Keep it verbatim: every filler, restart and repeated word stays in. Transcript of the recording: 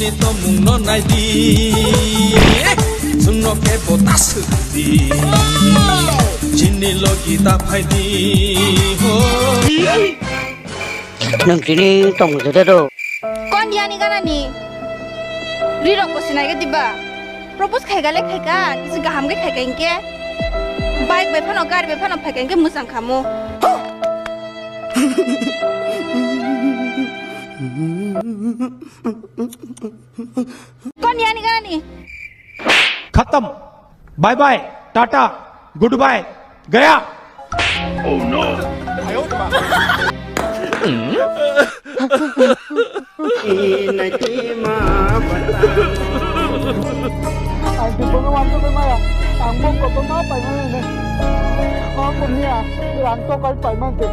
Tomung no nai di, chwng no kebo ta swk di, chini logi ta phai di, ho. Nwng tini tong jede do. Kon yani ganani? Rirok bo sinai ga diba? Propose khai gale khai ka, kisi gaham ge khai ka inke. Bike bai phano, gari bai phano phai ka inke musang khamu. Kon yani ganani? Khatam. Bye bye. Tata. Goodbye. Gaya. Ang tongkha no uansuk bai maya. Ang bo kotorma paimani hwnwi. O kumya, rang tokai paimante.